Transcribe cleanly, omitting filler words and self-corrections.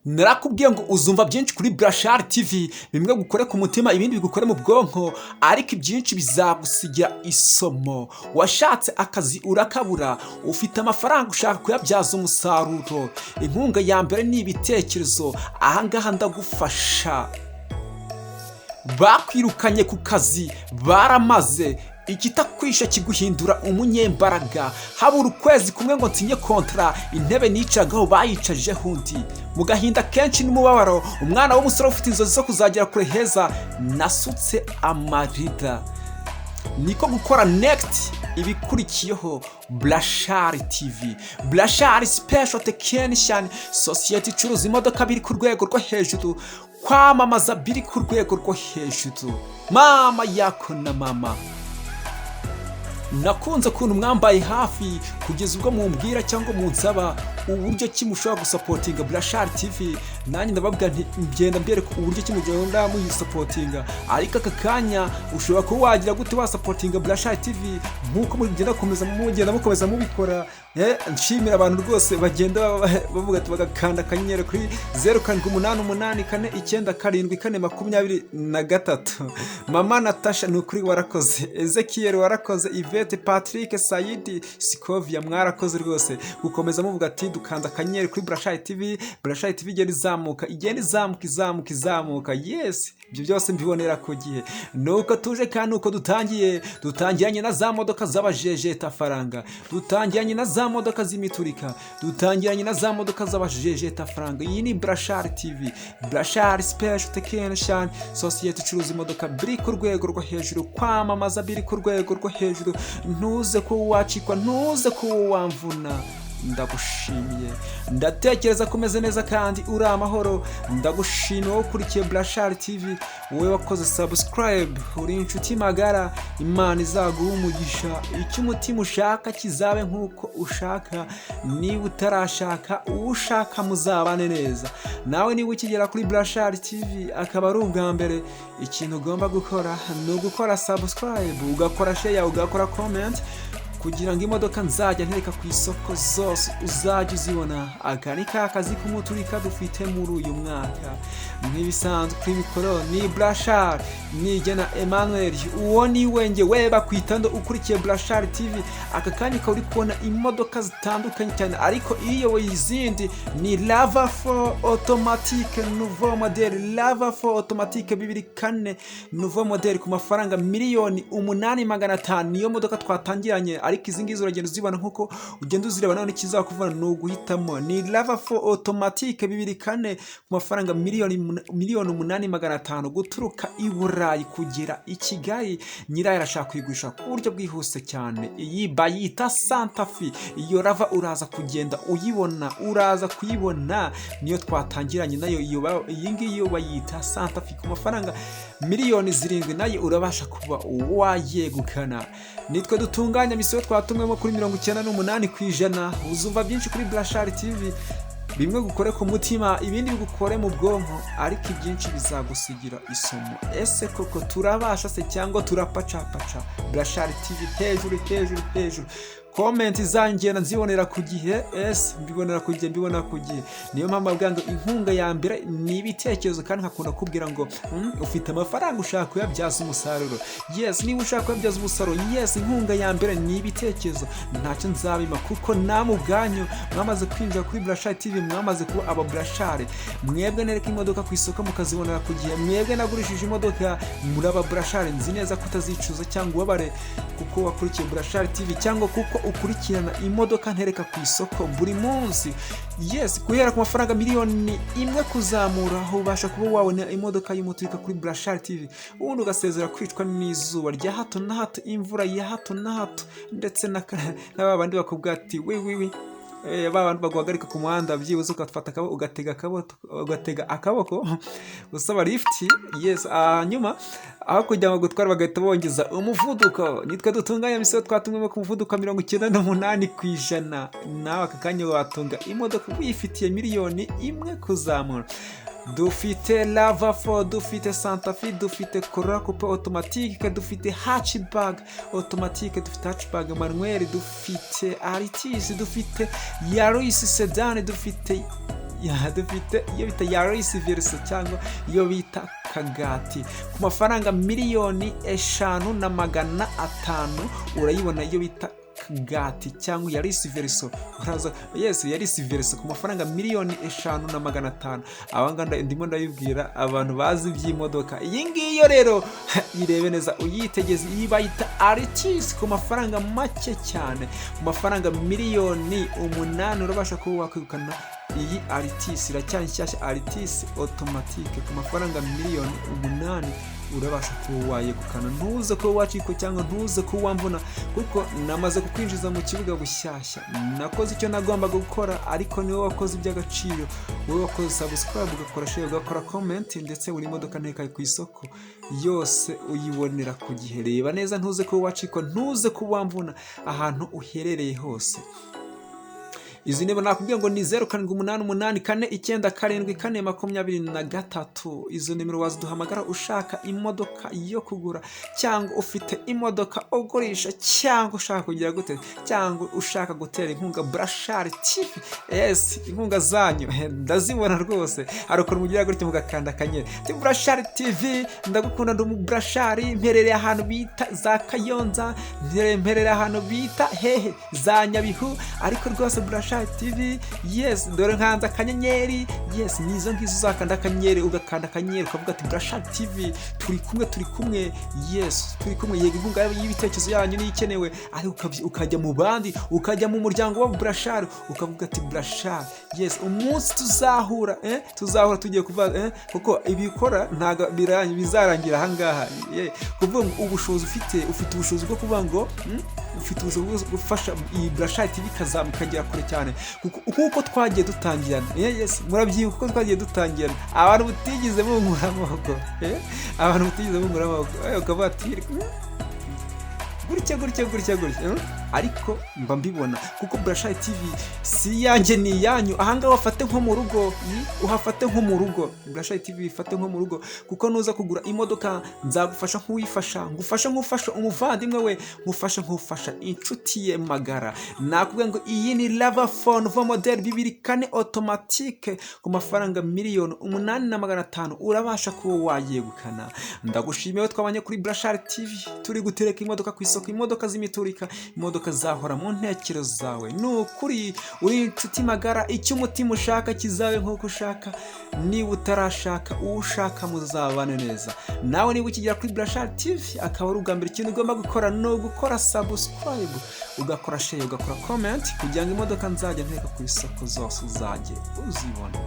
Narakubwiye ngo uzumva byinshi kuri Burashari TV, bimwe gukore ku mutima, ibindi bigukore mu bwonko, ariko ibyinshi bizagusigira isomo. Washatse akazi urakabura, ufite amafaranga ushaka kuyabyaza umusaruro. Inkunga ya mbere ni ibitekerezo, ahangaha ndagufasha. Bakwirukanye ku kazi, baramaze ikitakwisha kiguhindura umunyembaraga. Habura ukwezi kumwe ngo nsinye kontara, intebe nicagaho bayicajeho undi. Mu gahinda kenshi n'umubabaro, umwana w'umusore ufite inzozi zo kuzagera kure heza, nasutse amarira. Niko gukora next ibikurikiyeho. Burashari TV, Burashari Special Technician, sosiyete icuruza imodoka biri ku rwego rwo hejuru, kwamamaza biri ku rwego rwo hejuru. Mama yako na mama, nakunze ukuntu mwambaye hafi kugeza ubwo mumbwira cyangwa munsaba uburyo ki mushobora gusupportinga Burashari TV. Nanjye ndababwira nti ngenda mbereka uburyo ki mugenda muyisupportinga. Ariko aka kanya ushobora kuba wagira gute wasupportinga Burashari TV nk'uko mugenda komeza mugenda mukomeza mubikora? Nshimira abantu rwose bagenda bavuga ati bagakanda akanyenyeri kuri 0788497423. Mama Natasha, ni ukuri warakoze. Ezekiel warakoze, Yvette, Patrick, Sayidi, Sikovia, mwarakoze rwose gukomeza muvuga ati dukanda akanyenyeri kuri Burashari TV. Burashari TV igenda izamuka, igenda izamuka, izamuka, izamuka. Yes, ibyo byose mbibonera ku gihe. Nuko tuje kandi nuko dutangiye, dutangiranye na za modoka z'abajejetafaranga, dutangiranye na za modoka z'imiturika, dutangiranye na za modoka z'abajejetafaranga. Iyi ni Burashari TV, Burashari Special Technician, sosiyete icuruza imodoka biri ku rwego rwo hejuru, kwamamaza biri ku rwego rwo hejuru. Ntuze ko wacikwa, ntuze ko wamvuna. Ndagushimiye, ndatekereza ko umeze neza kandi uri amahoro. Ndagushimiye wowe ukurikiye Burashari TV, wowe wakoze subscribe, uri inshuti magara. Imana izaguha umugisha, icyo umutima ushaka kizabe nk'uko ushaka. Niba utarashaka, uwo ushaka muzabane neza nawe. Niba ukigera kuri Burashari TV akaba ari ubwa mbere, ikintu ugomba gukora ni ugukora subscribe, ugakora share, ugakora comment, kugira ngo imodoka nzajya ntereka ku isoko zose uzajya uzibona. Aka ni ka kazi k'umuturika dufite muri uyu mwaka. Nk'ibisanzwe, kuri mikoro ni Burashari Nigena Emmanuel, uwo ni wenge we bakwita ndo ukurikiye Burashari TV. Aka kanya ukaba uri kubona imodoka zitandukanye cyane, ariko iyoboye izindi ni RAV4 automatique nouveau modèle, RAV4 automatique 2004 nouveau modèle, ku mafaranga 8,500,000. Niyo modoka twatangiranye, ariko izi ngizi uragenda uzibona nk'uko ugenda uzireba. None ikizakuvuna ni uguhitamo. Ni RAV4 automatique 2004 ku mafaranga 8,500,000, guturuka i Burayi kugera i Kigali. Nyirayo arashaka kuyigurisha ku buryo bwihuse cyane. Iyi bayita Santa Fe. Iyo RAV uraza kugenda uyibona, uraza kuyibona, niyo twatangiranye nayo. Iyi ngiyi yo bayita Santa Fe, ku mafaranga 7,000,000 nayo urabasha kuba wayegukana. Nitwe dutunganya mission twatumwemo kuri 98%. Uzumva byinshi kuri Burashari TV, bimwe gukore ku mutima, ibindi bigukore mu bwonko, ariko ibyinshi bizagusigira isomo. Ese koko turabasha se cyangwa turapacapaca? Burashari TV hejuru, hejuru, hejuru. Comment zanyu ngenda nzibonera ku gihe. Ese mbibonera ku gihe, mbibona ku gihe. Niyo mpamvu mbabwira ngo inkunga ya mbere ni ibitekerezo, kandi nkakunda kubwira ngo ufite amafaranga ushaka kuyabyaza umusaruro. Yes, niba ushaka kuyabyaza umusaruro, yes, inkunga ya mbere ni ibitekerezo. Ntacyo nzabima, kuko namwe ubwanyu mwamaze kwinjira kuri Burashari TV, mwamaze kuba aba Burashari. Mwebwe nereka imodoka ku isoko mukazibonera ku gihe, mwebwe nagurishije imodoka, muri aba Burashari. Nzi neza ko utazicuza cyangwa ubabare kuko wakurikiye Burashari TV, cyangwa kuko ukurikirana imodoka ntereka ku isoko buri munsi. Yes, guhera ku mafaranga 1,000,000 kuzamura, ubasha kuba wabona imodoka y'umuturika kuri Burashari TV, ubundi ugasezera kwicwa n'izuba rya hato na hato, imvura ya hato na hato, ndetse na ba bandi bakubwira ati wi wi wi, ba bandi baguhagarika ku muhanda, byibuze ugafata akaboko, ugatega akaboko usaba lifuti. Yes, hanyuma aho kugira ngo gutwara bagahita bongeza umuvuduko. Nitwe dutunganya mission twatumwemo ku muvuduko wa 98%. Nawe aka kanya watunga imodoka wifitiye 1,000,000 kuzamura. Dufite RAV4, dufite Santa Fe, dufite Corolla Coupe automatique, dufite hatchback automatique, dufite hatchback manuel, dufite Altis, dufite Yaris sedan, dufite iyo bita Yaris Verso cyangwa iyo bita Kagati. Ku mafaranga 5,500,000 urayibona iyo bita Kagati cyangwa Yaris Verso. Uraza, yes, Yaris Verso ku mafaranga 5,500,000. Abanganda ndimo ndabibwira abantu bazi iby'imodoka. Iyi ngiyo rero irebe neza, uyitegeze. Iyi bayita Altis ku mafaranga make cyane, ku mafaranga 8,000,000 urabasha kuba wakwegukana iyi Altis. Iracyari nshyashya, Altis automatique ku mafaranga 8,000,000 urabasha kuba wayegukana. Ntuze kuba wacikwa cyangwa ntuze kuba wamvuna, kuko namaze kukwinjiza mu kibuga bushyashya. Nakoze icyo nagombaga gukora, ariko niwe wakoze iby'agaciro, wowe wakoze subscribe, ugakora share, ugakora comment, ndetse buri modoka ntekaye ku isoko yose uyibonera ku gihe. Reba neza, ntuze kuba wacikwa, ntuze kuba wamvuna ahantu uherereye hose. Izi nimero nakubwiye ngo ni 0788497423. Izo nimero waziduhamagara ushaka imodoka yo kugura, cyangwa ufite imodoka ugurisha, cyangwa ushaka kugira gute, cyangwa ushaka gutera inkunga Burashari TV. Yes, inkunga zanyu ndazibona rwose. Hari ukuntu mugira gutya mugakanda akanyenyeri. Ati: "Burashari TV, ndagukunda, ndi umuburashari, mperereye ahantu bita za Kayonza, mperereye ahantu bita hehe za Nyabihu, ariko rwose Burashari TV, yes, dore nkanze akanyenyeri." Yes, nizo ngizo uzakanda akanyenyeri, ugakanda akanyenyeri ukavuga ati: "Burashari TV, turi kumwe, turi kumwe, yes, turi kumwe." Yego, inkunga y'ibitekerezo yanyu niyo ikenewe, ariko ukajya mu bandi, ukajya mu muryango wa Burashari, ukavuga ati: "Burashari, yes, umunsi tuzahura, tuzahura tugiye kuva, kuko ibikora ntabwo bizarangira ahangaha." Yeah, kuvuga ngo ubushobozi ufite, ufite ubushobozi bwo kuvuga ngo ufite ubushobozi bwo gufasha iyi Burashari TV ikazamuka, ikagera kure cyane, kuko nk'uko twagiye dutangirana. Yes, murabyibuka uko twagiye dutangirana, abantu mutigeze munkura amaboko, abantu mutigeze munkura amaboko, ukavuga ati gutya gutya gutya gutya, Ariko mba mbibona, kuko Burashari TV si iyanjye, ni iyanyu. Ahangaha wafate nko mu rugo, uhafate nko mu rugo. Burashari TV ifate nko mu rugo, kuko nuza kugura imodoka nzagufasha nk'uwifasha, ngufasha nk'ufasha umuvandimwe we, ngufasha nk'ufasha inshuti ye magara. Nakubwira ngo iyi ni RAV4 nouveau modèle 2004 automatique, ku mafaranga 8,500,000 urabasha kuba wayegukana. Ndagushimiye twabanye kuri Burashari TV, turi gutereka imodoka ku isoko, imodoka z'imiturika, imodoka zahora mu ntekerezo zawe. Ni ukuri uri inshuti magara. Icyo umutima ushaka kizabe nk'uko ushaka. Niba utarashaka, uwo ushaka muzabane neza nawe. Niba ukigera kuri Burashari TV akaba ari ubwa mbere, ikintu ugomba gukora ni ugukora subscribe, ugakora share, ugakora comment, kugira ngo imodoka nzajya nteka ku isoko zose uzajye uzibona.